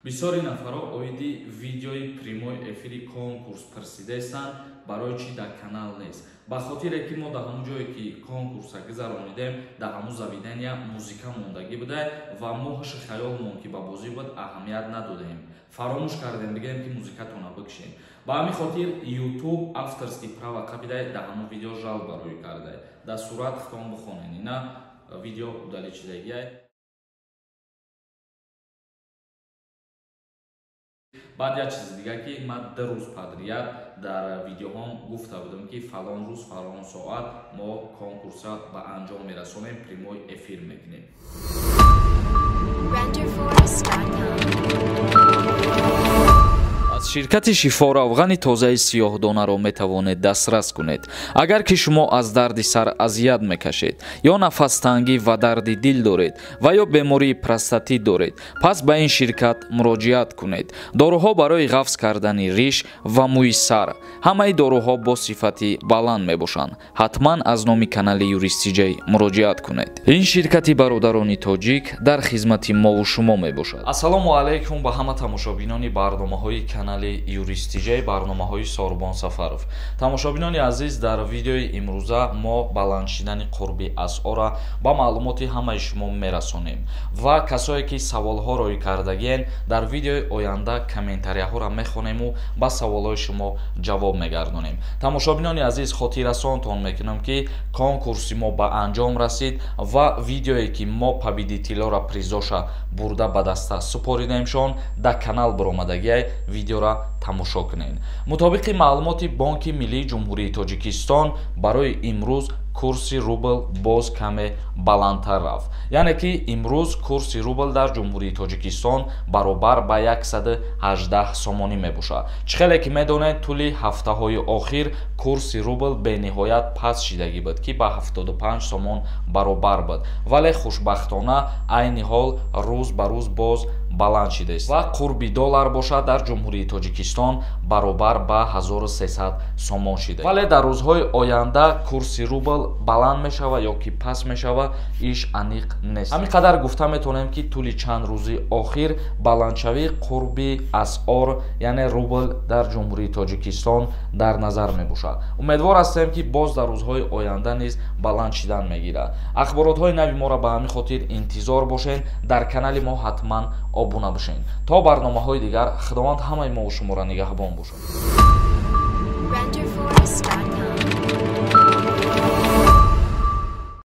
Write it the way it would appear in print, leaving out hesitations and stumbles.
Бисёри нафарҳо оиди видеои прямой эфири конкурс пурсидаестанд, барои чӣ дар канал нест. Ба хотире ки мо дар ҳамун ҷое ки конкурса гузаронидем, дар ҳамун заведения музика мондагӣ буда ва мо ҳуши хаёлмон ки ба бозӣ буд аҳамият надодаем. Фаромӯш кардем бигӯем ки музикатона бикшем. Ба ҳамин хотир YouTube авторский права қабида дар ҳамун видео жалоба рӯй карда. Дар сурат хитон бихонед, ина видео удалить шидагиай. Баъд як чизи дига ки ман 2 рӯз подряд дар видеоҳом гуфта будам ки фалон рӯз фалон соат мо конкурса ба анҷом мерасонем, прямой эфир мекунем. Аз ширкати Шифо равғани тозаи сиёҳдонаро метавонед дастрас кунед. Агар ки шумо аз дарди сар азият мекашед ё нафастангӣ ва дарди дил доред ва ё бемории простатит доред, пас ба ин ширкат муроҷиат кунед. Доруҳо барои ғафз кардани риш ва мӯи сар. Ҳамаи доруҳо бо сифати баланд мебошанд. Ҳатман аз номи канали Юрист Тиҷай муроҷиат кунед. Ин ширкати бародарони тоҷик дар хизмати мову шумо мебошад. Ассалому алайкум ба ҳама тамошобинони барномаҳои канали Юрист Тиҷай, барномаҳои Сорбон Сафаров. Тамошобинони азиз, дар видеои имрӯза мо баланд шидани қурби асъора ба маълумоти ҳамаи шумо мерасонем ва касое ки саволҳо рӯй кардагиен, дар видеои оянда комментарияҳоро мехонему ба саволҳои шумо ҷавоб мегардонем. Тамошобинони азиз, хотиррасонтон мекунам ки конкурси мо ба анҷом расид ва видеое ки мо победителора призоша бурда ба даста супоридемшон, дар канал баромадагиай видеора тамошо кунед. Мутобиқи маълумоти Бонки Миллии Ҷумҳурии Тоҷикистон барои имрӯз курси рубл боз каме баландтар рафт. Яъне ки имрӯз курси рубл дар Ҷумҳурии Тоҷикистон баробар ба 118 сомонӣ мебошад. Чӣ хеле ки медонед, тӯли ҳафтаҳои охир курси рубл бениҳоят паст шидагӣ буд, ки ба 75 сомон баробар буд. Вале хушбахтона айни ҳол рӯз ба рӯз боз баланд шидааст ва қурби доллар бошад дар Ҷумҳурии Тоҷикистон баробар ба 1300 сомон шидааст. Вале дар рӯзҳои оянда курси рубл баланд мешавад ё ки паст мешавад, иш аниқ нест. Ҳамин қадар гуфта метавонем ки тӯли чанд рӯзи охир баландшавии қурби асъор, яъне рубл дар Ҷумҳурии Тоҷикистон дар назар мебошад. Умедвор ҳастем ки боз дар рӯзҳои оянда низ баланд шидан мегирад. Ахборотҳои нави моро ба ҳамин хотир интизор бошед. Дар канали мо ҳатман обуна бошед. То барномаҳои дигар, Худованд ҳамаи мову шуморо нигаҳбон бошад. Renderforest.com.